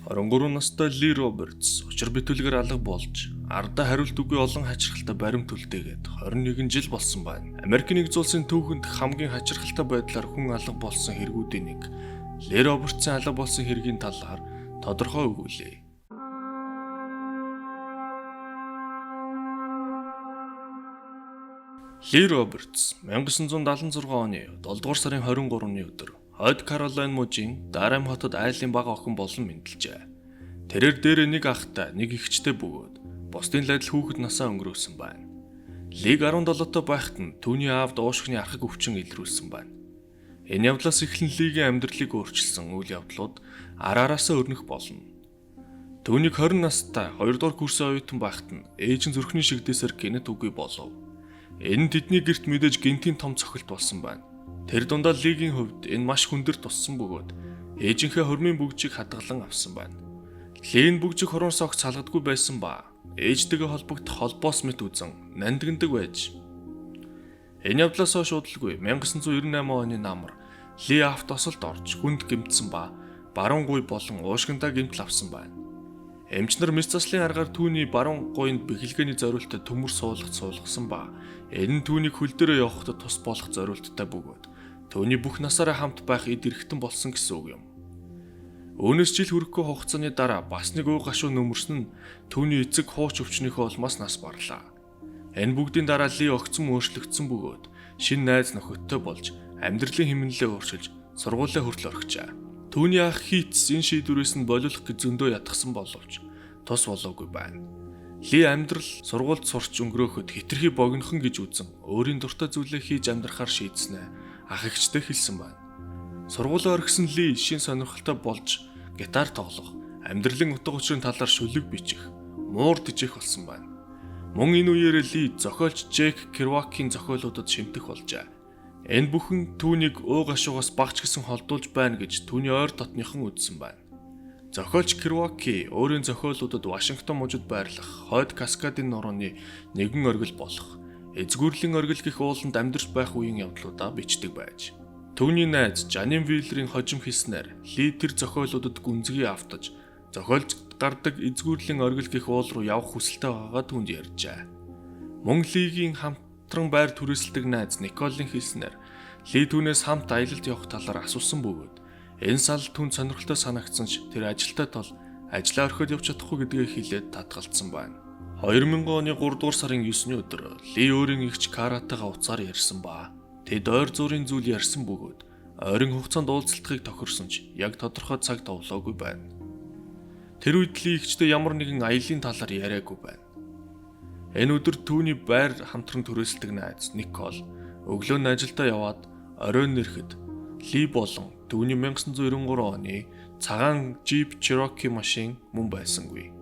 23 настай Ли Робертс учир битүүлгээр алга болж ардаа хариулт үгүй олон хачирхалтай баримт үлдээгээд 21 жил болсон байна. Америкийн нэгдсэн улсын түүхэнд хамгийн хачирхалтай байдлаар хүн алга болсон хэрэгүүдийн нэг Ли Робертсын алга болсон хэргийн талаар тодорхой өгүүлье. Ли Робертс 1976 оны 7 дугаар сарын 23-ны өдөр Хойд Каролайн мужийн Дарам хотод айлын бага охин болон мэндэлжээ. Тэрээр дээрээ нэг ахтай, нэг эгчтэй бөгөөд бусдын лайдал хүүхэд насаа өнгөрөөсөн байна. Лиг 17-той байхад нь түүний аавд уушгины архаг өвчин илрүүлсэн байна. Энэ явдлаас эхлэн Лигийн амьдралыг өөрчилсөн үйл явдлууд ар араасаа өрнөх болно. Түүнийг 20 настай 2 дугаар курсын оюутан байхад нь ээж нь зүрхний шигдээсээр гэнэт үгүй болов. Энэ нь тэдний гэрт мэдээж гэнтийн том цохилт болсон байна. Тэр дундаа Лигийн хувьд энэ маш хүндэр туссан бөгөөд ээжийнхээ хормын бүгжийг хадгалан авсан байна. Ли энэ бүгжийг хуруур согт салгадгүй байсан ба ээжтэйгээ холбогдох холбоос мэт үзэн нандиндаг байж. Энэ явдлаас хойш удалгүй 1998 оны намар Ли автосолд орж хүнд гэмтсэн ба баруун гуй болон уушгиндаа гэмтэл авсан байна. Эмч нар мэс заслын аргаар түүний баруун гуйнд бэхэлгээний зориултад төмөр суулгах суулгасан ба энэ нь түүнийг хөл дээрээ явахдаа тус болох зориулттай бөгөөд түүний бүх насаараа хамт байх эд эрхтэн болсон гэсэн үг юм. Үүнээс жил хүрэхгүй хугацааны дараа бас нэг уй гашуу нөмөрсөн нь түүний эцэг хууч өвчнийхөө улмаас нас барлаа. Энэ бүгдийн дараа Ли огцом өөрчлөгдсөн бөгөөд шинэ найз нөхөдтэй болж амьдралын хэмнэлээ өөрчилж сургуулиа хүртэл орхижээ. Түүний ах Хитс энэ шийдвэрээс нь болиулах гэж зөндөө ятгсан боловч тус болоогүй байна. Ли амьдрал сургуульд сурч өнгөрөөхөд хэтэрхий богинохон гэж үзэн өөрийн дуртай зүйлээ хийж амьдрахаар шийдснээ ах эгчтэй хэлсэн байна. Сургуулиа орхисон Ли шин сонирхолтой болж гитар тоглох, амьдралын утга учирын талаар шүлэг бичих, муур тэжээх болсон байна. Мөн энэ үеэр Ли зохиолч Джек Кервакийн зохиолуудад шимтэх болжээ. Энэ бүхэн түүнийг ууг гашуугаас багч гэсэн холдуулж байна гэж түүний ойр дотныхон үзсэн байна. Зохиолч Керваки өөрийн зохиолуудад Вашингтон мужид байрлах Хойд Каскадын нурууны нэгэн оргил болох эзгүүрлийн оргил гэх ууланд амьдарч байх үеийн явдлуудаа бичдэг байж. Түүний найз Жанин Виллерийн хожим хэлснээр Ли тэр зохиолуудад гүнзгий автаж зохиолж гардаг эзгүүрлийн оргил гэх уул руу явах хүсэлтэй байгаагаа түүнд ярьжээ. Мөн Лигийн хамтран байр түрээсэлдэг найз Николын хэлснээр Ли түүнээс хамт аялалд явах талаар асуусан бөгөөд энэ санал түүнд сонирхолтой санагдсан ч тэр ажилтай тул ажлаа орхиод явж чадахгүй гэдгээ хэлээд татгалцсан байна. 2000 оны 3 дугаар сарын 9-ний өдөр Ли өөрийн эгч Каратайгаа утсаар ярьсан ба тэд ойр зуурын зүйл ярьсан бөгөөд ойрын хугацаанд уулзалтыг тохирсон ч яг тодорхой цаг товлоогүй байна. Тэр үед Ли эгчтэй ямар нэгэн аялын талаар яриаггүй байна. Энэ өдөр түүний байр хамтран түрээсэлдэг найз Никол өглөө нь ажилдаа яваад оройн ирэхэд Ли болон түүний 1993 оны цагаан Jeep Cherokee машин мөн байсангүй.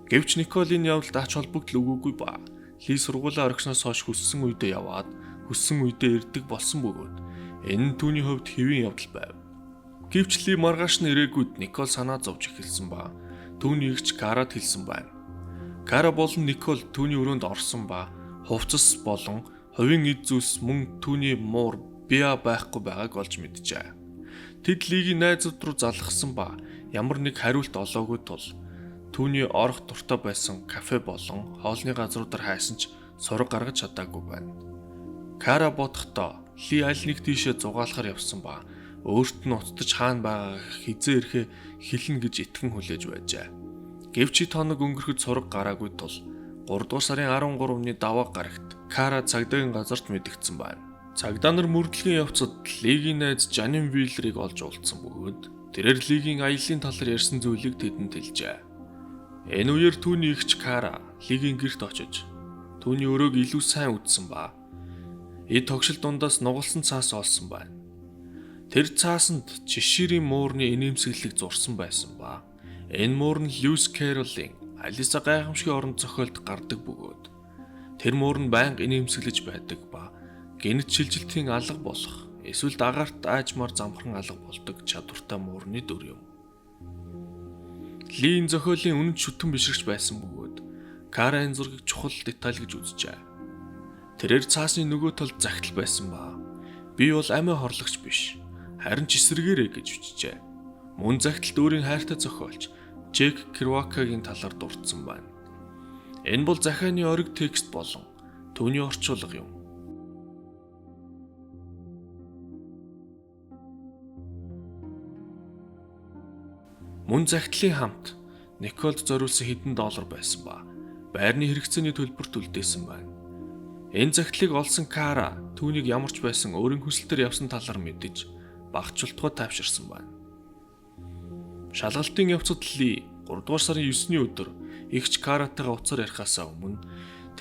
Гэвч Никол энэ явдалд ач холбогдол өгөөгүй ба Ли сургуулиа орхисноос хойш хүссэн үедээ яваад хүссэн үедээ ирдэг болсон бөгөөд энэ нь түүний хувьд хэвийн явдал байв. Гэвч Ли маргааш нь ирээгүйд Никол санаа зовж эхэлсэн ба түүний эгч Карад хэлсэн байна. Кара болон Никол түүний өрөөнд орсон ба хувцас болон хувийн эд зүйлс мөн түүний муур Биа байхгүй байгааг олж мэджээ. Тэд Лигийн найзууд руу залгасан ба ямар нэг хариулт олоогүй тул түүний орох дуртай байсан кафе болон хоолны газруудаар хайсан ч сураг гаргаж чадаагүй байна. Кара бодохдоо Ли аль нэг тийшээ зугаалахар явсан ба өөрт нь уцтаж хаана байгаагаа хизээ ирэхээ хэлнэ гэж итгэн хүлээж байжээ. Гэвч хэд хоног өнгөрөхөд сураг гараагүй тул 3 дугаар сарын 13-ны даваа гарагт Кара цагдаагийн газарт мэдэгдсэн байна. Цагдаа нар мөрдлөгийн явцад Лигийн найз Жанин Виллерийг олж уулзсан бөгөөд тэрээр Лигийн аяллаа талаар ярьсан зүйлийг тэдэнд хэлжээ. Энэ үеэр түүний эгч Кара Лигийн гэрт очиж түүний өрөөг илүү сайн үзсэн ба эд тогшил дундаас нугалсан цаас олсон байна. Тэр цаасанд Чеширийн муурны инээмсэглэлийг зурсан байсан ба энэ муур нь Льюис Кэрроллын Алиса гайхамшигын оронд зохиолд гардаг бөгөөд тэр муур нь байнга инээмсэглэж байдаг ба гэнэт шилжилтийн алга болох эсвэл дагарт аажмаар замхран алга болдог чадвартай муурны дүр юм. Ли энэ зохиолын үнэн шүтэн бишрэгч байсан бөгөөд Кара энэ зургийг чухал деталь гэж үзжээ. Тэрээр цаасны нөгөө талд захидал байсан ба би бол амиа хорлогч биш харин ч эсрэгээрээ гэж бичжээ. Мөн захидалд өөрийн хайртай зохиолч Джек Кирвакагийн талаар дурдсан байна. Энэ бол захианы ориг текст болон түүний орчуулга юм. Мөн захидлын хамт Николд зориулсан хэдэн доллар байсан ба байрны хэрэгцээний төлбөрт үлдээсэн байна. Энэ захидлыг олсон Кара түүнийг ямар ч байсан өөрийн хүсэлтээр явсан талаар мэдэж багц чултгай тайвширсан байна. Шалгалтын явцад Ли 3 дугаар сарын 9-ний өдөр эгч Каратайгаа утсаар ярихаасаа өмнө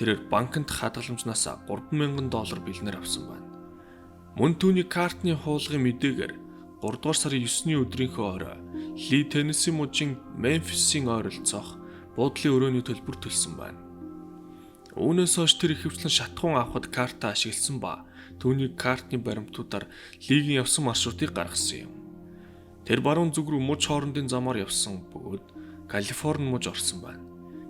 тэрээр банкнд хадгаламжнаас 3000 доллар бэлнээр авсан байна. Мөн түүний картны хуулгын мэдээгээр 3 дугаар сарын 9-ний өдрийнхөө орой Ли Теннесси мужийн Мемфисийн ойролцоох буудлын өрөөний төлбөр төлсөн байна. Үүнээс хойш тэр ихэвчлэн шатхуун авахд карта ашигласан ба түүний картны баримтуудаар Лигийн явсан маршрутыг гаргасан юм. Тэр баруун зүг рүү муж хоорондын замаар явсан бөгөөд Калифорни муж орсон байна.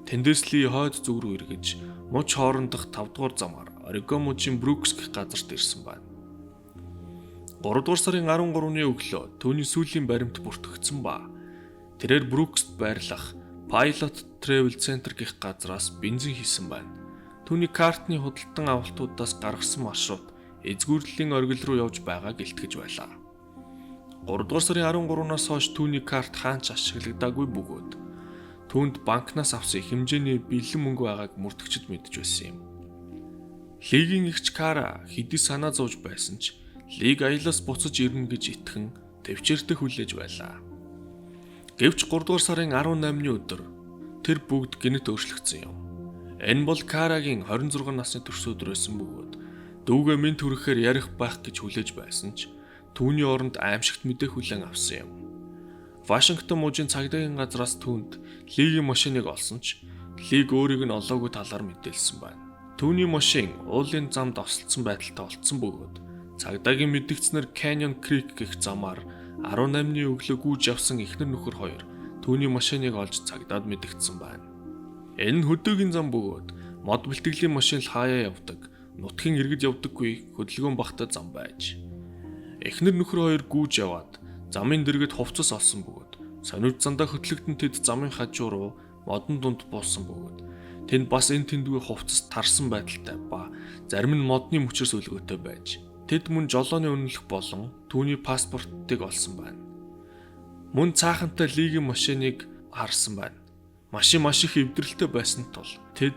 Тэндээс Ли хойд зүг рүү эргэж муж хоорондох 5 дугаар замаар Орегон мужийн Брукс гэх газарт ирсэн байна. 3 дугаар сарын 13-ны өглөө түүний сүүлийн баримт бүртгэгдсэн ба тэрээр Брукст байрлах Pilot Travel Center гэх газраас бензин хийсэн байна. Түүний картны худалдан авалтуудаас гаргасан маршрут эзгүүрлийн оргил руу явж байгааг илтгэж байлаа. 3 дугаар сарын 13-наас хойш түүний карт хаан ч ашиглагдаагүй бөгөөд түүнд банкнаас авсан их хэмжээний бэлэн мөнгө байгааг мөрдөгчд мэдэж байсан юм. Лигийн эгч Кара хэдий санаа зовж байсан ч Лиг аялаас буцаж ирнэ гэж итгэн төвчээртэй хүлээж байлаа. Гэвч 3 дугаар сарын 18-ны өдөр тэр бүгд гэнэт өөрчлөгдсөн юм. Энэ бол Карагийн 26 насны төрсөн өдөр байсан бөгөөд дүүгээ минь төрөхээр ярих байх гэж хүлээж байсан ч түүний оронд аимшигт мэдээ хүлээн авсан юм. Вашингтон мужийн цагдаагийн газраас түүнд Лигийн машиныг олсон ч Лиг өөрийг нь олоогүй талаар мэдээлсэн байна. Түүний машин уулын замд осолдсон байдалтай олдсон бөгөөд цагдаагийн мэдгдснээр Canyon Creek гэх замаар 18-ны өглөө гүйж явсан эхнэр нөхөр хоёр түүний машиныг олж цагдаад мэдгдсэн байна. Энэ нь хөдөөгийн зам бөгөөд мод бэлтгэлийн машин л хаяа явдаг, нутгийн иргэд явдаггүй хөдөлгөөн багтай зам байж. Эхнэр нөхөр хоёр гүйж яваад замын дэргэд хувцас олсон бөгөөд сониуд зандаа хөтлөгдөн тэд замын хажуу руу модон дунд буусан бөгөөд тэнд бас энэ тэндгүй хувцас тарсан байдалтай ба зарим нь модны мөчөр сүлгөөтэй байж тэд мөн жолооны үнэлэх болон түүний паспортыг олсон байна. Мөн цаахантай Лигийн машиныг харсан байна. Машин маш их эвдрэлтэй байсан тул тэд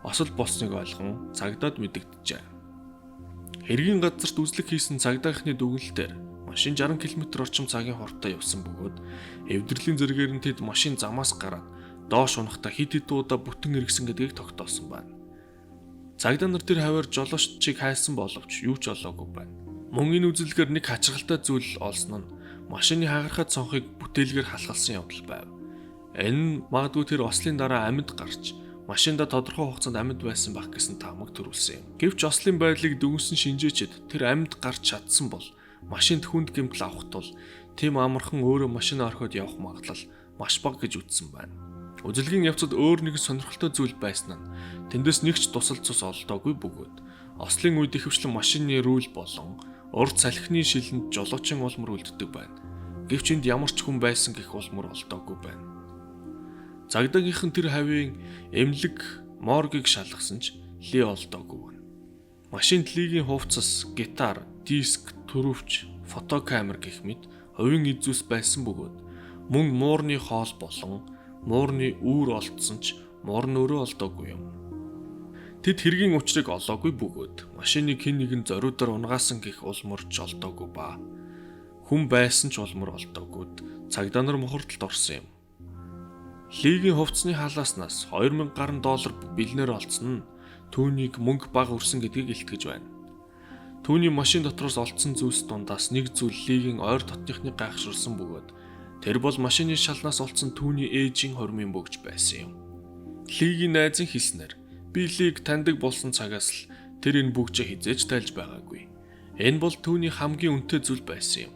осол болсныг ойлгон цагдаад мэдэгджээ. Хэргийн газарт үзлэг хийсэн цагдаагийнхны дүгнэлтээр машин 60 км орчим цагийн хурдтай явсан бөгөөд эвдрэлийн зэрэгээр нь тэд машин замаас гараад доош унахдаа хэд хэдэн удаа бүтэн эргэсэн гэдгийг тогтоосон байна. Цагдаа нар тэр хавиар жолооччийг хайсан боловч юу ч олоогүй байна. Мөн энэ үзлэгээр нэг хачирхалтай зүйл олсон нь машины хагархай цонхыг бүтээлгээр халахалсан явдал байв. Энэ нь магадгүй тэр ослын дараа амьд гарч машинда тодорхой хугацаанд амьд байсан байх гэсэн таамаг төрүүлсэн юм. Гэвч ослын байдлыг дүгнсэн шинжээчид тэр амьд гарч чадсан бол машинд хүнд гэмтэл авах тул тийм амархан өөрөө машин орхиод явах магадлал маш бага гэж үзсэн байна. Үзлэгийн явцад өөр нэгэн сонирхолтой зүйл байсан нь тэндээс нэг ч тусал цус олдоогүй бөгөөд ослын үед ихэвчлэн машины рүүл болон урд салхины шилэнд жолоочийн улмөр үлддэг байна. Гэвч энд ямар ч хүн байсан гэх улмөр олдоогүй байна. Цагдаагийнхан тэр хавийн эмнэлэг моргийг шалгасан ч Ли олдоогүй байна. Машинд Лигийн хувцас, гитар, диск, төрөвч, фотокамер гэх мэт хувийн эд зүйлс байсан бөгөөд мөн муурны хоол болон муурны үүр олдсон ч муур нь өөрөө олдоогүй юм. Тэд хэргийн учрыг олоогүй бөгөөд машиныг хэн нэгэн зориудаар унгаасан гэх улмөрч олдоогүй ба хүн байсан ч улмөр олдоогүйд цагдаа нар мухардалд орсон юм. Лигийн хувцсны халааснаас 2000 гаруй доллар бэлнээр олдсон нь түүнийг мөнгө бага өрсөн гэдгийг илтгэж байна. Түүний машин дотроос олдсон зүйлс дундаас нэг зүйл Лигийн ойр дотныхны гайхшруулсан бөгөөд тэр бол машины шалнаас олдсон түүний ээжийн хормын бөгж байсан юм. Лигийн найз нь хэлснээр би Лиг таньдаг болсон цагаас л тэр энэ бөгжээ хизээж тайлж байгаагүй. Энэ бол түүний хамгийн үнэтэй зүйл байсан юм.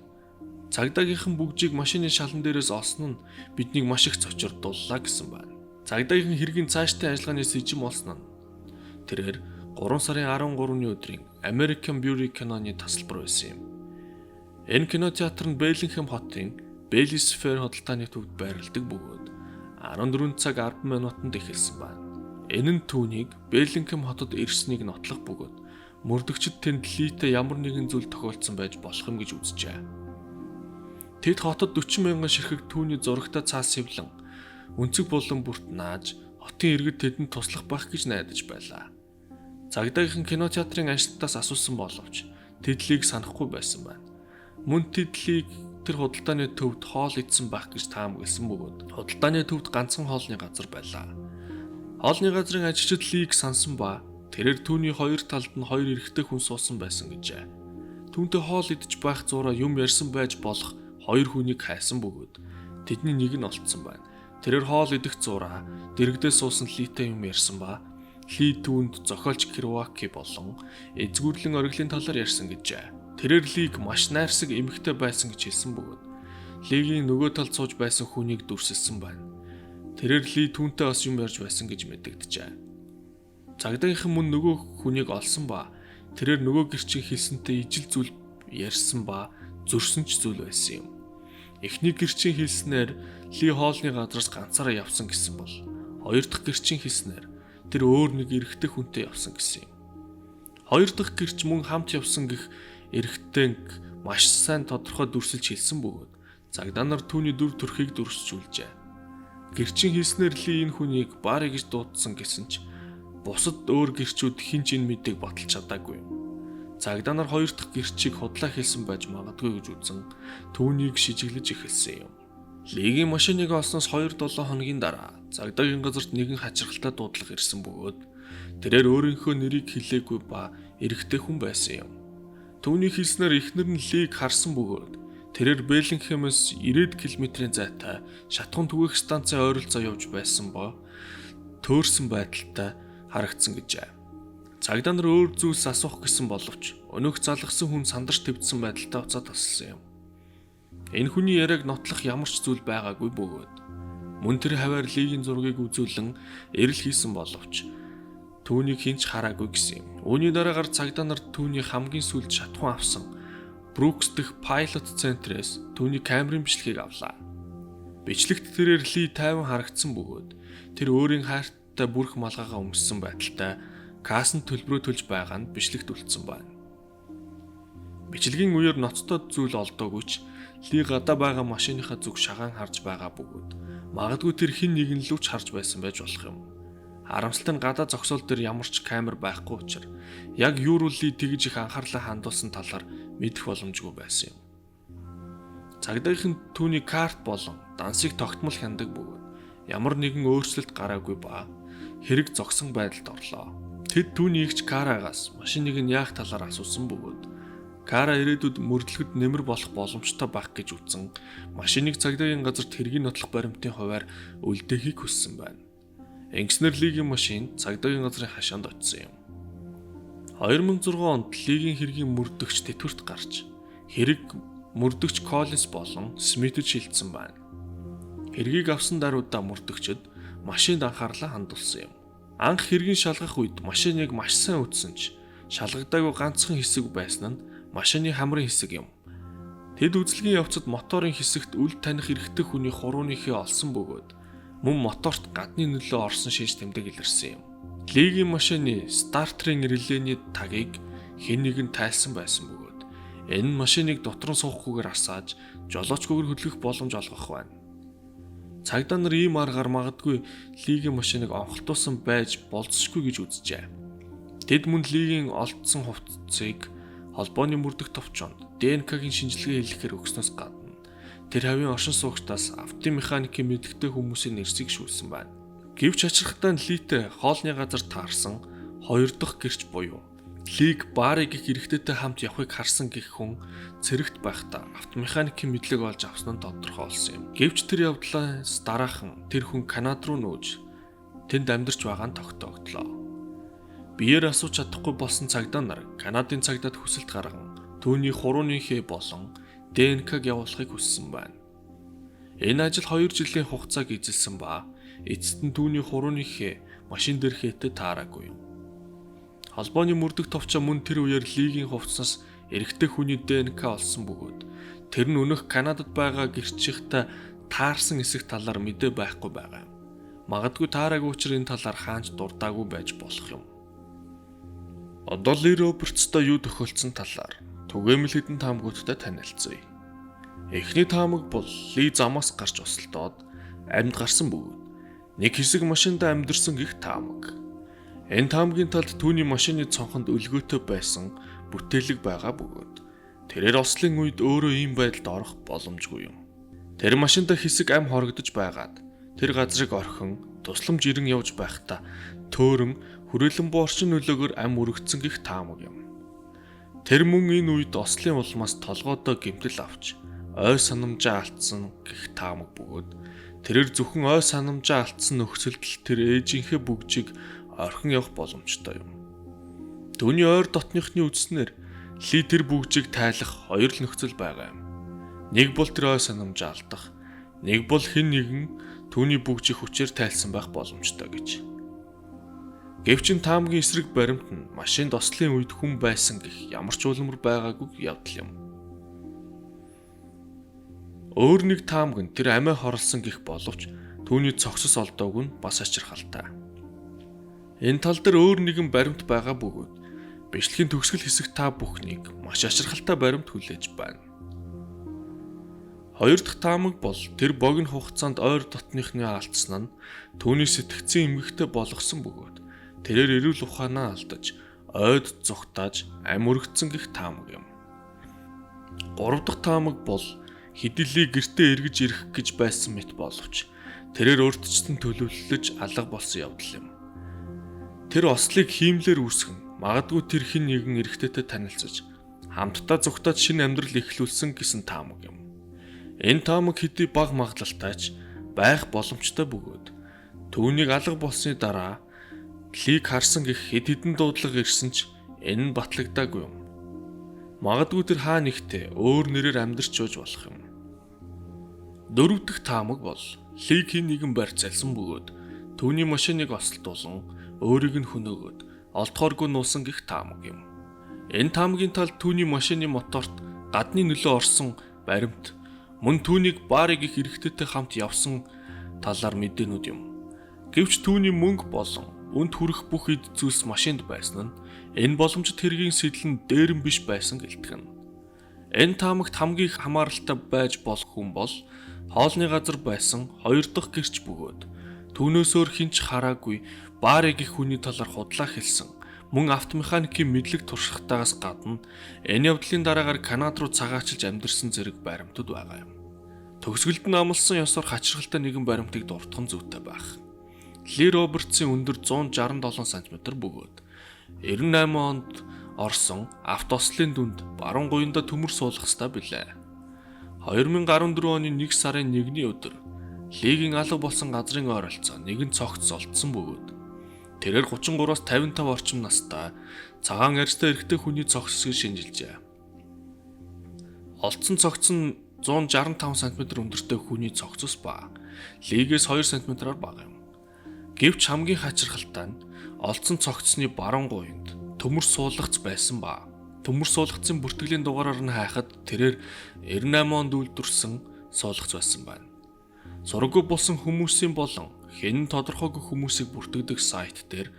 Цагдаагийнхан бөгжийг машины шалан дээрээс олсон нь биднийг маш их цочирдууллаа гэсэн байна. Цагдаагийнхан хэргийн цаашдын ажиллагааны сэжим олсон нь тэрээр 3 сарын 13-ны өдрийн American Beauty киноны тасалбар байсан юм. Энэ кино театр нь Беллингхэм хотын Bellis Fair худалдааны төвд байрладаг бөгөөд 14 цаг 10 минутанд эхэлсэн байна. Энэ нь түүнийг Беллингхэм хотод ирснийг нотлох бөгөөд мөрдөгчд тэнд Литэй ямар нэгэн зүйл тохиолдсон байж болох юм гэж үзжээ. Тэд хотод 40 мянган ширхэг түүний зурагтай цаас хэвлэн өнцөг болон бүрт нааж хотын иргэд тэдэнд туслах байх гэж найдаж байлаа. Цагдаагийнхан кино театрын ажилтнаас асуусан боловч тэд Лиг санахгүй байсан байна. Мөн тэд Лиг тэр худалдааны төвд хоол идсэн байх гэж таамагласан бөгөөд худалдааны төвд ганцхан хоолны газар байлаа. Хоолны газрын ажилчид Лиг сансан ба тэрээр түүний хоёр талд нь хоёр эрэгтэй хүн суусан байсан гэжээ. Түүнтэй хоол идэж байх зураа юм ярьсан байж болох хоёр хүнийг хайсан бөгөөд тэдний нэг нь олдсон байна. Тэрээр хоол идэх зураа дэрэгдээ суусан Литэй юм ярьсан ба Ли түүнд зохиолч Кирваки болон эзгүүрлэн ориглын талаар ярьсан гэжээ. Тэрээр Лиг маш найрсаг эмэгтэй байсан гэж хэлсэн бөгөөд Лигийн нөгөө талд сууж байсан хүнийг дүрсэлсэн байна. Тэрээр Ли түүнтэй бас юм ярьж байсан гэж мэдэгджээ. Цагдаагийнхан мөн нөгөө хүнийг олсон ба тэрээр нөгөө гэрчин хэлсэнтэй ижил зүйл ярьсан ба зөрсөн ч зүйл байсан юм. Эхний гэрчин хэлснээр Ли хоолны газраас ганцаараа явсан гэсэн бол хоёр дахь гэрчин хэлснээр тэр өөр нэг эрэгтэй хүнтэй явсан гэсэн юм. Хоёр дахь гэрч мөн хамт явсан гэх эрэгтэйг маш сайн тодорхой дүрсэлж хэлсэн бөгөөд цагдаа нар түүний дүр төрхийг дүрсжүүлжээ. Гэрчин хэлснээр Ли энэ хүнийг Барри гэж дуудсан гэсэн ч бусад өөр гэрчүүд хэн ч энэ мэдээг баталж чадаагүй юм. Цагдаа нар хоёр дахь гэрчийг худлаа хэлсэн байж магадгүй гэж үзэн түүнийг шижиглэж эхэлсэн юм. Лигийн машиныг олсноос 2-7 хоногийн дараа цагдаагийн газарт нэгэн хачирхалтай дуудлага ирсэн бөгөөд тэрээр өөрийнхөө нэрийг хэлээгүй ба эрэгтэй хүн байсан юм. Түүний хэлснээр эхнэр нь Лиг харсан бөгөөд тэрээр Беллингхэмээс 90 км-ийн зайтай шатхуун түгээх станцын ойролцоо явж байсан бо төөрсөн байдалтай харагдсан гэжээ. Цагдаа нар өөр зүйлс асуух гэсэн боловч өнөөх залгасан хүн сандарч твдсэн байдалтай уцаа тасалсан юм. Энэ хүний яриаг нотлох ямар ч зүйл байгаагүй бөгөөд мөн тэр хаваар Лигийн зургийг үзүүлэн эрэл хийсэн боловч түүнийг хэн ч хараагүй гэсэн юм. Үүний дараагаар цагдаа нар түүний хамгийн сүүлд шатхуун авсан Брукс дэх Pilot Center-ээс түүний камерын бичлэгийг авлаа. Бичлэгт тэрээр Ли тайван харагдсан бөгөөд тэр өөрийн хайрттай бүрх малгайгаа өмссөн байдалтай кассанд төлбөрөө төлж байгаа нь бичлэгт үлдсэн байна. Бичлэгийн үеэр ноцтой зүйл олдоогүй ч Ли гадаа байгаа машиныхаа зүг шагаан харж байгаа бөгөөд магадгүй тэр хэн нэгэн лүү ч харж байсан байж болох юм. Харамсалтай нь гадаа зогсоол дээр ямар ч камер байхгүй учраас яг юу руу Ли тэгж их анхаарлаа хандуулсан талаар мэдэх боломжгүй байсан юм. Цагдаагийнхан түүний карт болон дансыг тогтмол хянадаг бөгөөд ямар нэгэн өөрчлөлт гараагүй ба хэрэг зогсон байдалд орлоо. Тэд түүний эгч Карагаас машиныг нь яах талаар асуусан бөгөөд Кара ирээдүйд мөрдлөгөд нэмэр болох боломжтой байх гэж үзэн машиныг цагдаагийн газарт хэргийн нотлох баримтын хувиар үлдээхийг хүссэн байна. Ингэснээр Лигийн машин цагдаагийн газрын хашаанд очсон юм. 2006 онд Лигийн хэргийн мөрдөгч тэтгэврт гарч хэрэг мөрдөгч Коллинс болон Смитэд шилжсэн байна. Хэргийг авсан даруйдаа мөрдөгчд машинд анхаарлаа хандуулсан юм. Анх хэргийн шалгах үед машиныг маш сайн үтсэн ч шалгагдаагүй ганцхан хэсэг байсан нь машины хамрын хэсэг юм. Тэд үзлэгийн явцад моторын хэсэгт үл таних эрэгтэй хүний хурууны хээ олсон бөгөөд мөн моторт гадны нөлөө орсон шинж тэмдэг илэрсэн юм. Лигийн машины стартерын релений тагийг хэн нэгэн тайлсан байсан бөгөөд энэ нь машиныг дотор нь суухгүйгээр асааж жолоочгүйгээр хөдлөх боломж олгох байна. Цагдаа нар ийм аргаар магадгүй Лигийн машиныг онхолтуулсан байж болзошгүй гэж үзжээ. Тэд мөн Лигийн олдсон хувцсыг холбооны мөрдөх товчоонд ДНК-гийн шинжилгээ хийлгэхээр өгснөөс гадна тэр хавийн оршин суугчдаас автомеханикийн мэдгэтэй хүмүүсийн нэрсийг шүүлсэн байна. Гэвч ачирхтаа нь Литэй хоолны газар таарсан хоёр дахь гэрч буюу Лиг Барри гэх эрэгтэйтэй хамт явахыг харсан гэх хүн цэрэгт байхдаа автомеханикийн мэдлэг олж авсан нь тодорхой болсон юм. Гэвч тэр явдлаас дараахан тэр хүн Канад руу нүүж тэнд амьдарч байгаа нь тогтоогдлоо. Биеэр асууж чадахгүй болсон цагдаа нар Канадын цагдаад хүсэлт гарган түүний хурууны хээ болон ДНК-г явуулахыг хүссэн байна. Энэ ажил 2 жилийн хугацааг эзэлсэн ба эцэст нь түүний хурууны хээ машин дээр хээтэй таараагүй юм. Холбооны мөрдөх товчоо мөн тэр үеэр Лигийн хувцснаас эрэгтэй хүний ДНК олсон бөгөөд тэр нь өнөөх Канадад байгаа гэрчийнхтэй таарсан эсэх талаар мэдээ байхгүй байгаа юм. Магадгүй таараагүй учраа энэ талаар хаанч дурдаагүй байж болох юм. Одоо Ли Робертстой юу тохиолдсон талаар түгээмэл хэдэн таамгуудтай танилцъя. Эхний таамаг бол Ли замаас гарч осолдоод амьд гарсан бөгөөд нэг хэсэг машиндаа амьдарсан гэх таамаг. Энэ таамгийн талд түүний машины цонхонд өлгөөтэй байсан бүтээлэг байгаа бөгөөд тэрээр ослын үед өөрөө ийм байдалд орох боломжгүй юм. Тэр машиндаа хэсэг ам хорогдож байгаад тэр газрыг орхин тусламж ирэн явж байхдаа төөрөн хүрээлэн буу орчин нөлөөгөөр ам өргөцсөн гэх таамаг юм. Тэр мөн энэ үед ослын улмаас толгойдоо гэмтэл авч ой санамжаа алдсан гэх таамаг бөгөөд тэрээр зөвхөн ой санамжаа алдсан нөхцөлд л тэр ээжийнхээ бүгжийг орхин явах боломжтой юм. Түүний ойр дотныхны үзснээр Ли тэр бүгжийг тайлах хоёр л нөхцөл байгаа юм. Нэг бол тэр ой санамжаа алдах, нэг бол хэн нэгэн түүний бүгжийг хүчээр тайлсан байх боломжтой гэж. Гэвч энэ таамгийн эсрэг баримт нь машинд ослын үед хүн байсан гэх ямар ч улмар байгаагүй явдал юм. Өөр нэг таамаг нь тэр амиа хорлсон гэх боловч түүний цогцос олдоогүй нь бас ачирхалтай. Энэ тал дээр өөр нэгэн баримт байгаа бөгөөд бичлэгийн төгсгөл хэсэг та бүхнийг маш ачирхалтай баримт хүлээж байна. Хоёр дахь таамаг бол тэр богино хугацаанд ойр дотныхны алдсан нь түүний сэтгцийн эмгэгтэй болгосон бөгөөд тэрээр эрүүл ухаанаа алдаж ойд зугтааж ам өргөцсөн гэх таамаг юм. Гурав дахь таамаг бол хэдий гэртээ эргэж ирэх гэж байсан мэт боловч тэрээр өөртчтөн төлөвлөж алга болсон явдал юм. Тэр ослыг хиймлээр үүсгэн магадгүй тэр хэн нэгэн эрэгтэйтэй танилцаж хамтдаа зугтаад шинэ амьдрал эхлүүлсэн гэсэн таамаг юм. Энэ таамаг хэдий бага магадлалтай ч байх боломжтой бөгөөд түүнийг алга болсны дараа Лиг харсан гэх хэд хэдэн дуудлага ирсэн ч энэ нь батлагдаагүй юм. Магадгүй тэр хаа нэгтээ өөр нэрээр амьдарч байж болох юм. Дөрөв дэх таамаг бол Лиг хэн нэгэн барьцаалсан бөгөөд түүний машиныг осолдуулан өөрийг нь хөнөөгөөд олдохооргүй нуусан гэх таамаг юм. Энэ таамагийн талд түүний машины моторт гадны нөлөө орсон баримт мөн түүнийг Барри гэх эрэгтэйтэй хамт явсан талаар мэдээнүүд юм. Гэвч түүний мөнгө болон үнд хүрэх бүх эд зүйлс машинд байсан нь энэ боломжит хэргийн сэтэл нь дээрэн биш байсан гэлтгэн. Энэ таамагт хамгийн их хамааралтай байж болох хүн бол хоолны газар байсан хоёр дахь гэрч бөгөөд түүнээс өөр хэн ч хараагүй Барри гэх хүний талаар худлаа хэлсэн. Мөн автомеханикийн мэдлэг туршлагатаагаас гадна энэ явдлын дараагаар Канад руу цагаачилж амьдарсан зэрэг баримтууд байгаа юм. Төгсгөлд нь амласан ёсоор хачирхалтай нэгэн баримтыг дуртах нь зүйтэй байх. Ли Робертсын өндөр 167 см бөгөөд 98 онд орсон автоослын дүнд баруун гуянда төмөр суулгах ёстой билээ. 2014 оны 1 сарын 1-ний өдөр Лигийн алга болсон газрын ойролцоо нэгэн цогц олдсон бөгөөд тэрээр 33-аас 55 орчим настай цагаан арьстай эрэгтэй хүний цогц гэж шинжилжээ. Олдсон цогц нь 165 см өндөртэй хүний цогцос ба Лигээс 2 см-аар бага юм. Гэвч хамгийн хачирхалтай нь олдсон цогцсны баруун гуянд төмөр суулгац байсан ба төмөр суулгацын бүртгэлийн дугаараар нь хайхад тэрээр 98 онд үйлдвэрлэсэн суулгац байсан байна. Сураггүй болсон хүмүүсийн болон хэн тодорхойгүй хүмүүсийг бүртгэдэг сайт дээр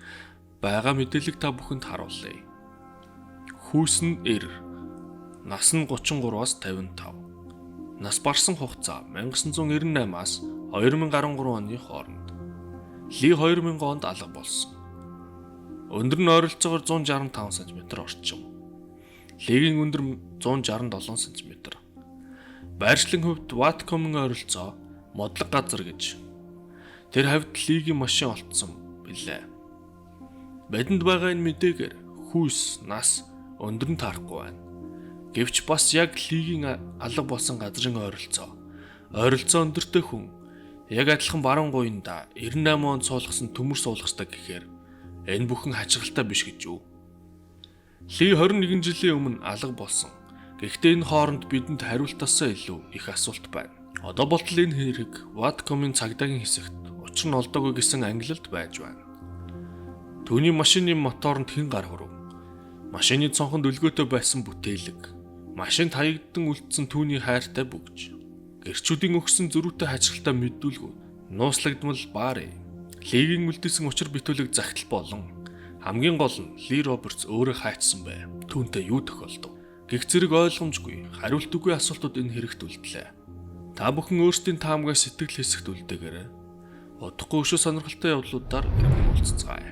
байгаа мэдээллийг та бүхэнд харуулъя. Хүйс нь 90, нас нь 33-аас 55. Нас барсан хугацаа 1998-аас 2013 оны хооронд. Ли 2000 онд алга болсон. Өндөр нь ойролцоогоор 165 см орчим. Лигийн өндөр 167 см. Байршлын хувьд Ваткомын ойролцоо модлог газар гэж. Тэр хавьд Лигийн машин олдсон билээ. Бидэнд байгаа энэ мэдээгээр хүйс, нас, өндөр нь таарахгүй байна. Гэвч бас яг Лигийн алга болсон газрын ойролцоо. Ойролцоо өндөртэй хүн яг адилхан баруун гуянда 98 онд суулгасан төмөр суулгастай гэхээр энэ бүхэн хачирхалтай биш гэж юу? Ли 21 жилийн өмнө алга болсон. Гэхдээ энэ хооронд бидэнд хариултаасаа илүү их асуулт байна. Одоо болтол энэ хэрэг Ваткомын цагдаагийн хэсэгт учир нь олдоогүй гэсэн ангилалд байж байна. Түүний машины моторонд хэн гар хүрв? Машины цонхонд өлгөөтэй байсан бүтээлэг. Машинд хаягдан үлдсэн түүний хайртай бөгж. Гэрчүүдийн өгсөн зөрүүтэй хачирхалтай мэдүүлгүүд, нууцлагдмал Барри, Лигийн үлдээсэн учир битүүлэг загтал болон хамгийн гол нь Ли Робертс өөрөө хайцсан бай. Түүнтэй юу тохиолдов? Гэх зэрэг ойлгомжгүй, хариултгүй асуултууд энэ хэрэгт үлдлээ. Та бүхэн өөрсдийн таамгаа сэтгэл хэсэгт үлдээгээрэй. Удахгүй өшөө сонирхолтой явдлуудаар иргэн уулзцгаая.